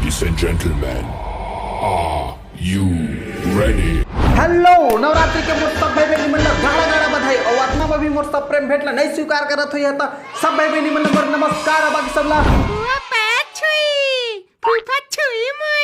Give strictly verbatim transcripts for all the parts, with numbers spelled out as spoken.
Ladies and gentlemen, are you ready? Hello, Navratri के मोर सब भाई बहिनी मन ला गाड़ा गाड़ा बधाई। और आत्मा में भी मोर सब प्रेम भेंट ला नहीं स्वीकार करत होई है, तो सब भाई बहिनी मन ला मोर नमस्कार। और बाकी सब ला फूफा छुई, फूफा छुई मुई।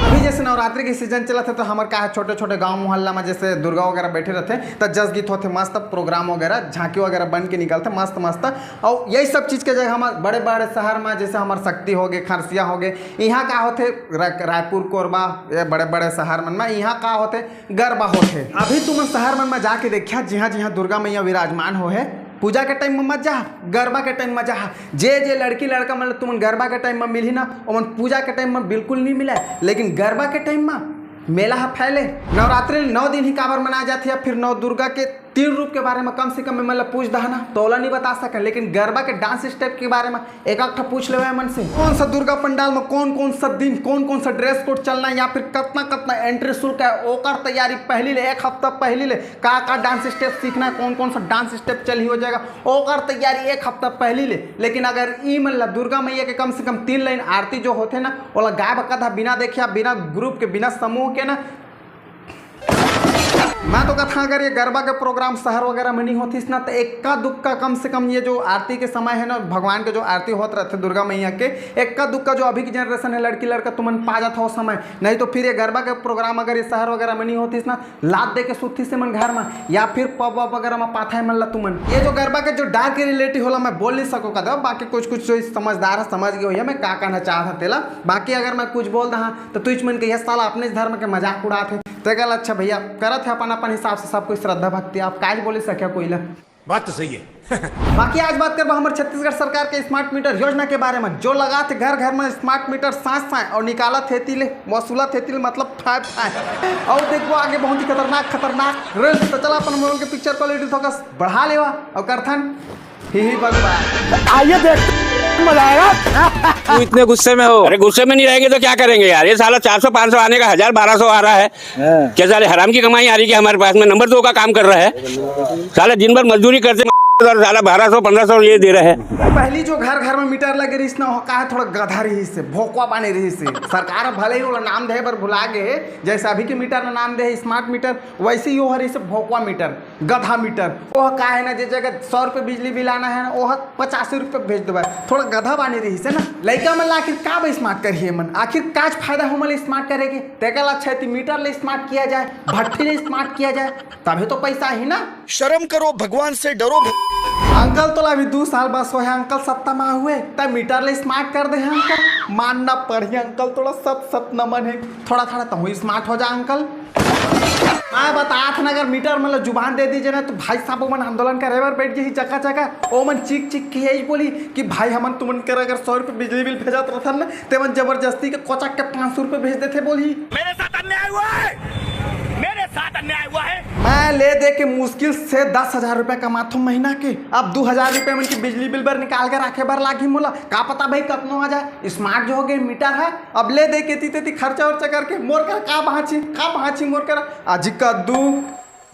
अभी जैसे नवरात्रि के सीजन चलत है, तो हमर का है, छोटे छोटे गांव मोहल्ला में जैसे दुर्गा वगैरह बैठे रहते, तो जस गीत होते, मस्त प्रोग्राम वगैरह, झांकी वगैरह बन के निकलते, मस्त मस्त। और यही सब चीज के जगह हमारे बड़े बड़े शहर में, जैसे हमारे शक्ति हो गए, खरसिया हो गए, यहाँ का होते, रा-, रायपुर, कोरबा, ये बड़े बड़े शहर मन में यहाँ का होते, गरबा होते। अभी तुमन शहर मन में जाके देखिया, जिहाँ जिहाँ दुर्गा मैया विराजमान हो है, पूजा के टाइम में मत जा, गरबा के टाइम में जा। जे जे लड़की लड़का मन तुमन गरबा के टाइम में मिलही ना, ओमन पूजा के टाइम में बिल्कुल नहीं मिले, लेकिन गरबा के टाइम में मेला ह फैले। नवरात्रि नौ दिन ही काबर मनाए जाथे, या फिर नौ दुर्गा के तीन रूप के बारे में कम से कम मैं मतलब पूछ दहा ना, तो ओला नहीं बता सके, लेकिन गरबा के डांस स्टेप के बारे में एक आध ठा पूछ लेवे मन से, कौन सा दुर्गा पंडाल में कौन कौन सा दिन कौन कौन सा ड्रेस कोड चलना है, या फिर कतना कतना एंट्री शुल्क है, ओकर तैयारी पहली ले, एक हफ्ता पहली ले, का का डांस स्टेप सीखना है, कौन कौन सा डांस स्टेप चलही हो जाएगा, ओकर तैयारी एक हफ्ता पहली ले। लेकिन अगर ई मन ला दुर्गा मैया के कम से कम तीन लाइन आरती जो होथे ना, ओला गाय बकत हा बिना देखे, बिना ग्रुप के, बिना समूह के ना, मैं तो कथा, अगर ये गरबा के प्रोग्राम शहर वगैरह में नहीं होतीस ना, तो एक्का दुक्का कम से कम ये जो आरती के समय है ना, भगवान के जो आरती होत रहते दुर्गा मैया के, एक्का दुक्का जो अभी की जनरेशन है, लड़की लड़का तुमन पा जात हो समय, नहीं तो फिर ये गरबा के प्रोग्राम अगर ये शहर वगैरह में नहीं होतीस ना, लात दे के सुत्तीस मन घर में, या फिर पब वब वगैरह में पाथा है मन ला तुमन। ये जो गरबा के जो डार्क रियलिटी होला, मैं बोल नहीं सको कदा, बाकी कुछ कुछ जो समझदार है, समझ गए हो, मैं का कहना चाहत हूँ तेला। बाकी अगर मैं कुछ बोल दहा, तो तुझ मन के ये साला अपने धर्म के मजाक उड़ात है। ते गल अच्छा भैया, करत है अपन अपन हिसाब से सब कोई श्रद्धा भक्ति, आप काज बोले सके कोई ला। बात तो सही है। बाकी आज बात करबो हमर छत्तीसगढ़ सरकार के स्मार्ट मीटर योजना के बारे में, जो लगात घर घर में स्मार्ट मीटर साथ साथ और निकालत हेती ले, वसूलत हेती ले, मतलब फाय फाय। और देखबो आगे बहुत ही खतरनाक खतरनाक रील्स। तो चला अपन मोबाइल के पिक्चर क्वालिटी थोड़ा बढ़ा लेवा और करथन ही ही बकवास। आइए देख, मजा आएगा। तू इतने गुस्से में हो? अरे गुस्से में नहीं रहेंगे तो क्या करेंगे यार? ये साला चार सौ पाँच सौ आने का हजार बारह सौ आ रहा है। हाँ। क्या साले हराम की कमाई आ रही है क्या हमारे पास में? नंबर दो का काम कर रहा है। साला दिन भर मजदूरी करते और साला बारह सौ पन्द्रह सौ ये दे रहे हैं। पहली जो घर घर में मीटर लगे रहिस ना, ओह का है, थोड़ा गधा रहिस हे, भोकवा बाने रहिस हे। सरकार भले ही ओला नाम दे बर भुला गए हे, जैसे अभी के मीटर ला नाम दे हे स्मार्ट मीटर, वैसे ही ओह रहिस हे भोकवा मीटर, गधा मीटर। ओह का है ना, जे जगह सौ रुपये बिजली बिल आना है ना, ओह पचासी रुपये भेज देबा। थोड़ा गधा बाने रहिस हे ना। लइका मन ला आखिर का बा स्मार्ट करही मन? आखिर काज फायदा हो मन स्मार्ट करे के? तेकर ला अच्छा है मीटर ले स्मार्ट किया जाए, भट्ठी ले स्मार्ट किया जाए, तभी तो पैसा ही ना। शर्म करो, भगवान से डरो। अंकल तोला अभी दू साल बस होहे अंकल सत्ता मा हुए, त मीटर ले स्मार्ट कर दे हे अंकल। मानना पड़ही अंकल, तोला सत सत नमन हे। थोड़ा थोड़ा तहूँ स्मार्ट हो जा अंकल। मैं बतात हन, अगर मीटर मन ला जुबान दे दीजिए ना, तो भाई साहब ओमन आंदोलन करे बर बैठ जाही जगह जगह। ओमन चीख चीख के यही बोली कि भाई हमन तुमन कर अगर सौ रुपये बिजली बिल भेजत रहथन ना, तेमन जबरदस्ती के कोचक के पाँच सौ रुपये भेज देथे बोली। मेरे साथ अन्याय हुआ है, मेरे साथ अन्याय हुआ है। मैं ले दे के मुश्किल से दस हजार रुपये कमाथों महीना के, अब दू हजार रुपये मन के बिजली बिल बर निकाल के रखे बर लागही मोला। का पता भाई कतनो आ जाए, स्मार्ट जो हो गए मीटर है, अब ले दे के ती तेती खर्चा उर्चा करके मोर कर का बाँची, का बाँची मोर कर। अजी कद्दू।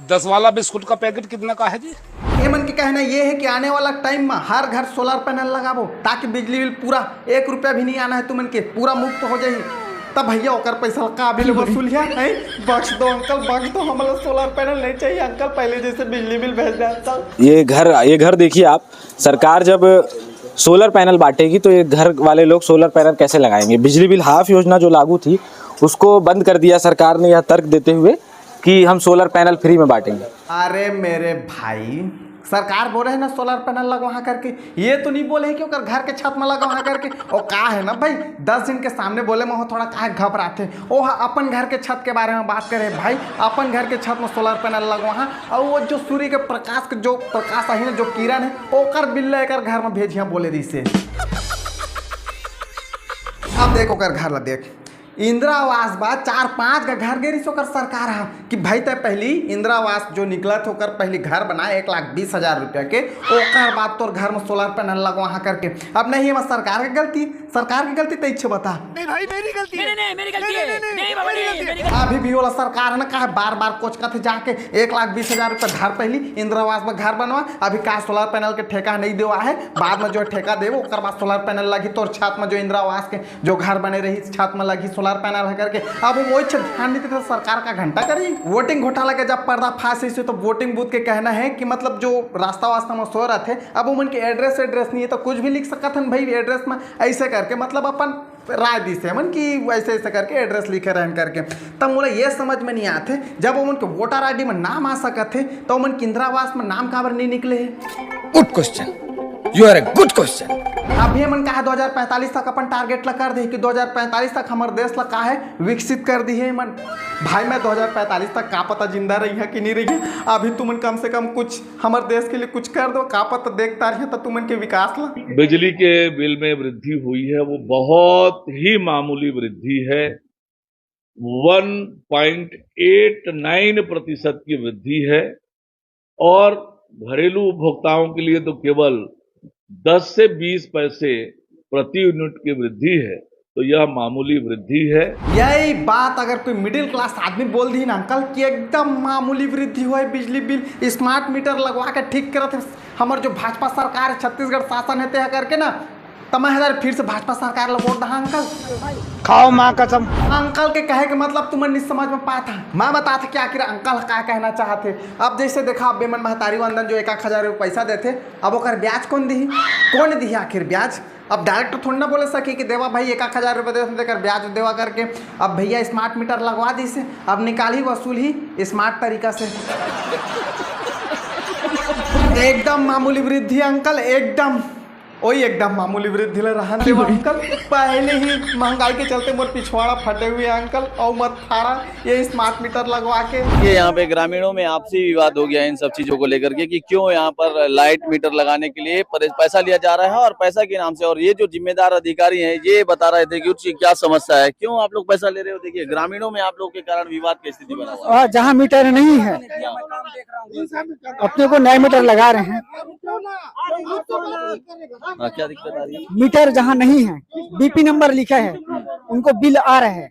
दस वाला बिस्कुट का पैकेट कितना का है जी? ये मन के कहना ये है कि आने वाला टाइम में हर घर सोलर पैनल लगाबो, ताकि बिजली बिल पूरा एक रुपया भी नहीं आना है तुमन के, पूरा मुफ्त हो जाही। तब भैया ओकर पैसा ला का बिल वसूलिया है? बख्श दो अंकल, बख्श दो, हमला सोलर पैनल नहीं चाहिए अंकल, पहले जैसे बिजली बिल भेज दे अंकल। ये घर, ये घर देखिए आप, सरकार जब सोलर पैनल बांटेगी तो ये घर वाले लोग सोलर पैनल कैसे लगाएंगे? बिजली बिल हाफ योजना जो लागू थी, उसको बंद कर दिया सरकार ने, यह तर्क देते हुए कि हम सोलर पैनल फ्री में बांटेंगे। अरे मेरे भाई, सरकार बोले है ना सोलर पैनल लगवाहा करके, ये तो नहीं बोले है कि ओकर घर के छत में लगवाहा करके। और का है ना भाई, दस जन के सामने बोले में हो थोड़ा काहे घबराथे। ओह अपन घर के छत के बारे में बात करे भाई, अपन घर के छत में सोलर पैनल लगवाहा, और वो जो सूर्य के प्रकाश के जो प्रकाश आही ना, जो किरण है, ओकर बिल ला एकर घर में भेजिया बोले रहिसे। अब देख ओकर घर ला देख, इंदिरा आवास बा, चार पांच का घर गे रहिस ओकर सरकार हा कि भाई तय पहली इंदिरा आवास जो निकलत ओकर पहली घर बना एक लाख बीस हजार रुपया के, ओकर बाद तोर घर में सोलर पैनल लगवाहा करके। अब नहीं एमा सरकार के गलती, सरकार की गलती, तैं इच्छे बता। नहीं भाई, मेरी गलती नहीं, है। नहीं, नहीं, मेरी गलती नहीं, है। नहीं, नहीं, नहीं, नहीं, बाबा, मेरी नहीं, गलती मेरी है। गलती। अभी भी ओला सरकार ने कहा, बार बार कोचकथे जाके एक लाख बीस हजार रुपया धर, पहली इंदिरा आवास में घर बनवा। अभी का सोलर पैनल के ठेका नहीं देवा है, बाद में जो ठेका देवो, ओकर बाद सोलर पैनल लगी तोर छत में, जो इंदिरा आवास के जो घर बने रही, छत में लगी सोलर पैनल है करके। अब वो इच्छे ध्यान नहीं देते, सरकार का घंटा करी। वोटिंग घोटाला के जब पर्दाफाश होइस हे, तो वोटिंग बूथ के कहना है कि मतलब जो रास्ता वास्ता में सो रहा थे, अब उमन के एड्रेस एड्रेस नहीं है, तो कुछ भी लिख सकत हन भाई एड्रेस में, ऐसे करके मतलब अपन राय दिस हे मन कि ऐसे ऐसे करके एड्रेस लिखे रहन करके। तब मोला ये समझ में नहीं आते, जब उमन के वोटर आईडी में नाम आ सकत हे, तो उमन के इंदिरा आवास में नाम काबर नहीं निकले हे? Good question. You are a good question. अभी मन कहा दो हज़ार पैंतालीस तक अपन टारगेट ला कर दे कि दो हज़ार पैंतालीस तक हमर देश ला काहे विकसित कर दी है मन। भाई, मैं दो हज़ार पैंतालीस तक का पता जिंदा रही है कि नहीं रही है। अभी तुमन कम से कम कुछ हमर देश के लिए कुछ कर दो, का पता देखता रहे तो तुमन के विकास ला। बिजली के बिल में वृद्धि हुई है, वो बहुत ही मामूली वृद्धि है, वन पॉइंट एट नाइन प्रतिशत की वृद्धि है। और घरेलू उपभोक्ताओं के लिए तो केवल दस से बीस पैसे प्रति यूनिट की वृद्धि है, तो यह मामूली वृद्धि है। यही बात अगर कोई मिडिल क्लास आदमी बोल दी ना अंकल कि एकदम मामूली वृद्धि हुआ है बिजली बिल, स्मार्ट मीटर लगवा के ठीक करत है हमर जो भाजपा सरकार है, छत्तीसगढ़ शासन है, तेहा करके ना, त मैं हजार फिर से भाजपा सरकार ला वोट दहा अंकल। खाओ माँ कसम। अंकल के कहे के मतलब तुमन नहीं समझ में पात हा। मैं बतात हा कि आखिर अंकल का कहना चाहत हे। अब जैसे देखा, अब बेमन महतारी वंदन जो एक एक हजार रुपये पैसा देथे, अब ओकर ब्याज कौन दिही? कौन दिही आखिर ब्याज? अब डायरेक्ट थोड़ी ना बोले सकी कि देवा भाई एक एक हजार रुपये देथे, तेकर ब्याज देवा करके। अब भैया स्मार्ट मीटर लगवा दिस हे, अब निकाल ही वसूल ही स्मार्ट तरीका से। एकदम मामूली वृद्धि अंकल, एकदम। ओई एकदम मामूली वृद्धि ला रहन देवा अंकल। पहले ही महंगाई के चलते मोर पिछवाड़ा फटे हुए हैं अंकल, और मत फाड़ा ये स्मार्ट मीटर लगवा के। ये यहाँ पे ग्रामीणों में आपसी विवाद हो गया है इन सब चीजों को लेकर के कि क्यों यहाँ पर लाइट मीटर लगाने के लिए परे-, पैसा लिया जा रहा है और पैसा के नाम से। और ये जो जिम्मेदार अधिकारी हैं, ये बता रहे थे कि उसकी क्या समस्या है, क्यों आप लोग पैसा ले रहे हो। देखिए, ग्रामीणों में आप लोग के कारण विवाद की स्थिति बना हुआ है। और जहाँ मीटर नहीं है, अपने को नया मीटर लगा रहे हैं। हाँ, क्या दिक्कत आ रही है? मीटर जहाँ नहीं है, बीपी नंबर लिखा है, उनको बिल आ रहा है,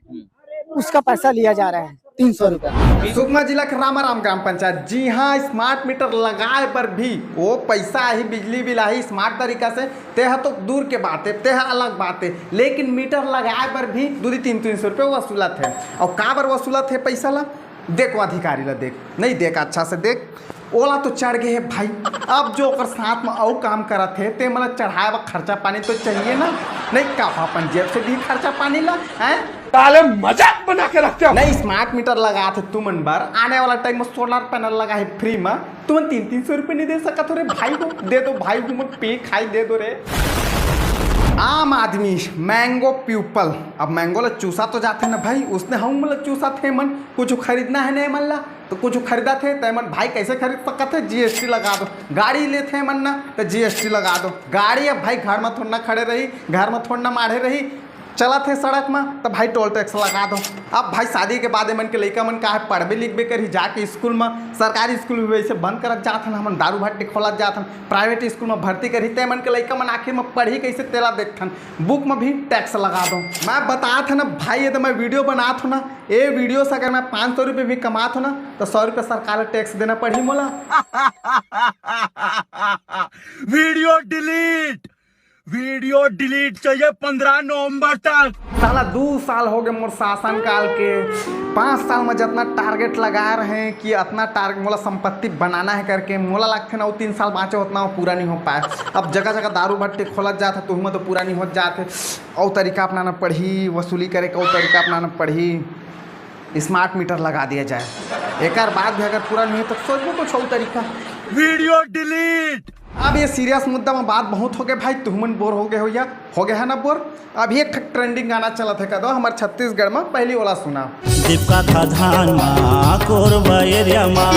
उसका पैसा लिया जा रहा है तीन सौ रुपया। सुकमा जिला के रामाराम ग्राम पंचायत, जी हाँ, स्मार्ट मीटर लगाए पर भी वो पैसा आही, बिजली बिल आही स्मार्ट तरीका से, तेहा तो दूर के बात है, तेहा अलग बात है, लेकिन मीटर लगाए पर भी दू दू तीन तीन सौ रुपये वसूलत है। और काबर वसूलत है पैसा ला? देख वो अधिकारी ला, देख, नहीं देख, अच्छा से देख, ओला तो चढ़ गए हे भाई। अब जो ओकर साथ में अउ काम करत हे, ते मन ला चढ़ाए बर खर्चा पानी तो चाहिए ना, नहीं का अपन जेब से दी खर्चा पानी ला, हैं? साले मजाक बना के रखते हो। नहीं, स्मार्ट मीटर लगात हे तुमन बर, आने वाला टाइम में सोलर पैनल लगा हे फ्री में, तुमन तीन तीन सौ रुपये नहीं दे सकत हो रे भाई को, दे दो भाई को, मत पी खाई दे दो रे। आम आदमी, मैंगो पीपल, अब मैंगो ला चूसा तो जाथे ना भाई, उसने हम ला चूसा थे मन, कुछ खरीदना है नहीं मन ला, तो कुछ खरीदत हे, तै मन भाई कैसे खरीद सकत हे? जीएसटी लगा दो। गाड़ी लेत हे मन ना, तो जीएसटी लगा दो। गाड़ी अब भाई घर में थोड़ा ना खड़े रही, घर में थोड़ा ना माढ़े रही, चलत हे सड़क में, तो भाई टोल टैक्स लगा दो। अब भाई शादी के बाद ए मन के लइका मन का है, पढ़बे लिखबे करही जाके स्कूल में, सरकारी स्कूल भी वैसे बंद करत जात हन, हमन दारू भट्टी खोलत जात हन, प्राइवेट स्कूल में भर्ती करही, ते मन के लइका मन आखिर में पढ़ही कैसे, तेला देखथन, बुक में भी टैक्स लगा दो। मैं बतात हन ना भाई, ये तो मैं वीडियो बनात हूँ ना, ए वीडियो से अगर मैं पाँच सौ रुपये भी कमात हूँ ना, तो सौ रुपये सरकार ला टैक्स देना पड़ही मोला। वीडियो डिलीट, वीडियो डिलीट चाहिए पंद्रह नवंबर तक। साला दू साल हो गए मोर शासन काल के, पाँच साल में जितना टारगेट लगा रहे हैं कि इतना टारगेट मोला संपत्ति बनाना है करके, मोला लगथे ना वो तीन साल बाँचे उतना वो पूरा नहीं हो पाए। अब जगह जगह दारू भट्टी खोलत जात है, तुहू में तो पूरा नहीं होत जात है। और तरीका अपनाना पड़ही, वसूली करे के और तरीका अपनाना पड़ही, स्मार्ट मीटर लगा दिया जाए। एकर बाद भी अगर पूरा नहीं हो तो सोचबो कुछ और तरीका। Video delete. अब ये सीरियस मुद्दा में बात बहुत हो गए भाई, तुमन बोर हो गए हो या हो गए है ना बोर। अभी एक ठक ट्रेंडिंग गाना चलत है कदो हमारे छत्तीसगढ़ में, पहली वाला सुना। दीपका खदान मा कोरबा एरिया मा।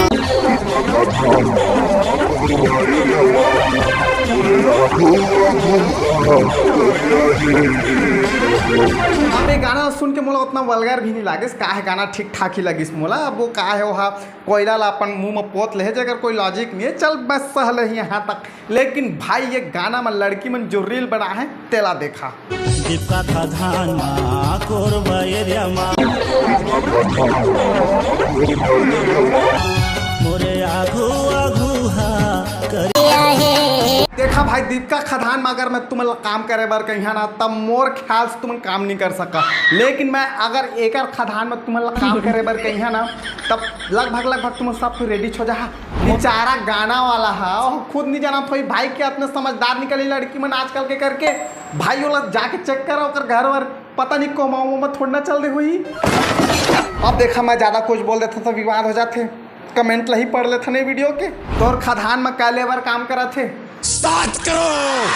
अब ये गाना सुन के मोला उतना वल्गर भी नहीं लागिस, का है गाना ठीक ठाक ही लगिस मोला। अब वो का है, वो हा कोयला ला अपन मुंह में पोत ले है, जेकर कोई लॉजिक नहीं है। चल, बस सह ले ही यहाँ तक। लेकिन भाई, ये गाना में लड़की मन जो रील बना है, तेला देखा। टिपका खदान मा, कोरबा एरिया मा, मोरे आघू आघू हा करिया हे। देखा भाई, दीपका खदान में अगर मैं तुमन ला काम करे बर कहिया ना, तब मोर ख्याल से तुमन काम नहीं कर सका। लेकिन मैं अगर एकर खदान में तुमन ला काम करे बर कहिया ना, तब लगभग लगभग तुमन सब कोई रेडी हो जा। बेचारा गाना वाला हा, वो खुद नहीं जानत होही भाई, के अतना समझदार निकली लड़की मन आजकल के करके। भाई, ओला जाके चेक करा, ओकर घर वर पता नहीं कोमा वोमा थोड़ा ना चल दे होही। अब देखा, मैं ज्यादा कुछ बोल देता तो विवाद हो जाथे, कमेंट ला ही पढ़ लेथन ये वीडियो के। तोर खदान में का लेबर काम करत हे? सात करोड़।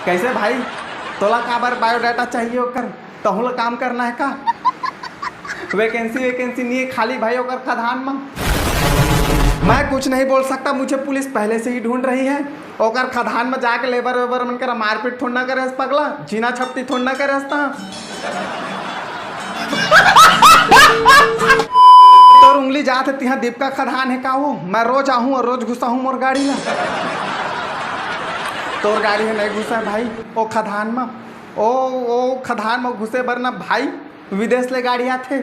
कैसे भाई, तोला काबर बायोडाटा चाहिए ओकर? तहूं ला काम करना है का? वैकेंसी वैकेंसी नहीं है खाली भाई ओकर खदान में। मैं कुछ नहीं बोल सकता, मुझे पुलिस पहले से ही ढूंढ रही है। ओकर खदान में जाके लेबर वेबर मन करा मारपीट थोड़ा ना करे हस पगला, छीना झपटी थोड़ा ना करे हस तहां। तोर उंगली जात हे तिहां दीपका खदान हे का वो? मैं रोज आहूं और रोज घुसाहूं मोर गाड़ी ला। तोर गाड़ी हे नहीं घुसा हे भाई ओ खदान में। ओ, ओ खदान में घुसे बर ना भाई, विदेश ले गाड़ी आथे।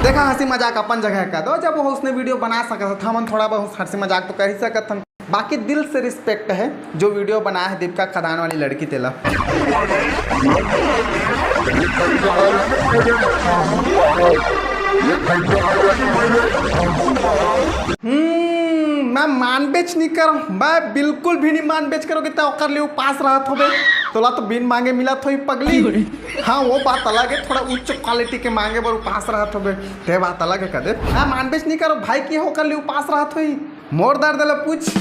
देखा, हंसी मजाक अपन जगह का दो, जब वो उसने वीडियो बना सकत हन, हमन थोड़ा बहुत हंसी मजाक तो कर ही सकत हन। बाकी दिल से रिस्पेक्ट है जो वीडियो बनाया है दीपका खदान वाली लड़की तेला। हम्म, मैं मानबेच नहीं करो, मैं बिल्कुल भी नहीं मानबेच करो कि तै ओकर लिए उपास रहत होबे। तोला तो बिन मांगे मिलत होही पगली। हाँ, वो बात अलग है, थोड़ा उच्च क्वालिटी के मांगे बर उपास रहत होबे, ते बात अलग है कदे। मैं मानबेच नहीं करो भाई कि ओकर लिए उपास रहत होही। मोर दर्द ला पूछ,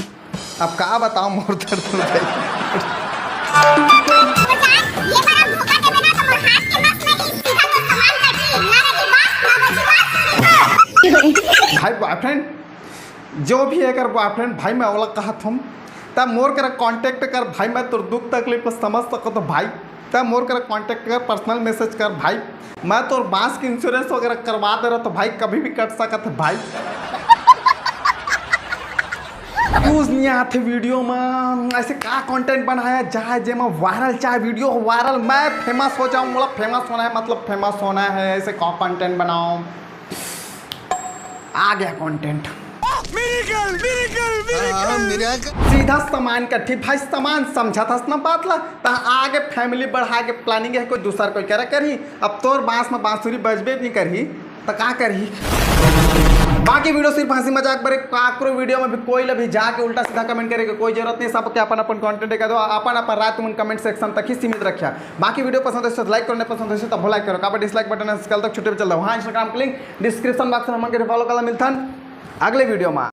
अब का बताओ मोर दर्द ला। ये बार आप धोखा देबे ना तो मोर हाथ के नस में इस सीधा तो सामान कटी, ना रही बात, ना बची बात। भाई बॉयफ्रेंड, जो भी एकर बॉयफ्रेंड भाई, मैं ओला कहत हूँ, त मोर करा कॉन्टैक्ट कर भाई, मैं तोर दुख तकलीफ को समझ सकत हूँ भाई। त मोर करा कॉन्टैक्ट कर, पर्सनल मैसेज कर भाई, मैं तोर बांस के इंश्योरेंस वगैरह करवा दे रहा तो भाई, कभी भी कट सकत है भाई। व्यूज नहीं आते वीडियो में, ऐसे का कंटेंट बनाया जाए जेमा वायरल चाहे वीडियो हो वायरल, मैं फेमस हो जाऊँ, मोला फेमस होना है, मतलब फेमस होना है, ऐसे का कंटेंट बनाओ। आ गया कंटेंट। Miracle, miracle, miracle. सीधा सामान कट्ठी भाई, सामान समझत हस ना बात ला। तहां आगे फैमिली बढ़ाए के प्लानिंग है, कोई दूसर कोई करा करही। अब तोर बांस में बांसुरी बजबे नहीं करही त का करही? बाकी वीडियो सिर्फ हंसी मजाक बर, काकरो वीडियो में भी कोई ला भी जाके उल्टा सीधा कमेंट करे के कोई जरूरत नहीं। सबके अपन अपन कंटेंट का दो, अपन अपन राय तुमन कमेंट सेक्शन तक ही सीमित रखिया। बाकी वीडियो पसंद है तो लाइक करो, नहीं पसंद है तो भलाई करो, काबर डिसलाइक बटन है कल तक छुट्टे पे चल रहा। हाँ, इंस्टाग्राम के लिंक डिस्क्रिप्शन बॉक्स में हमन के फॉलो कर मिलथन अगले वीडियो में।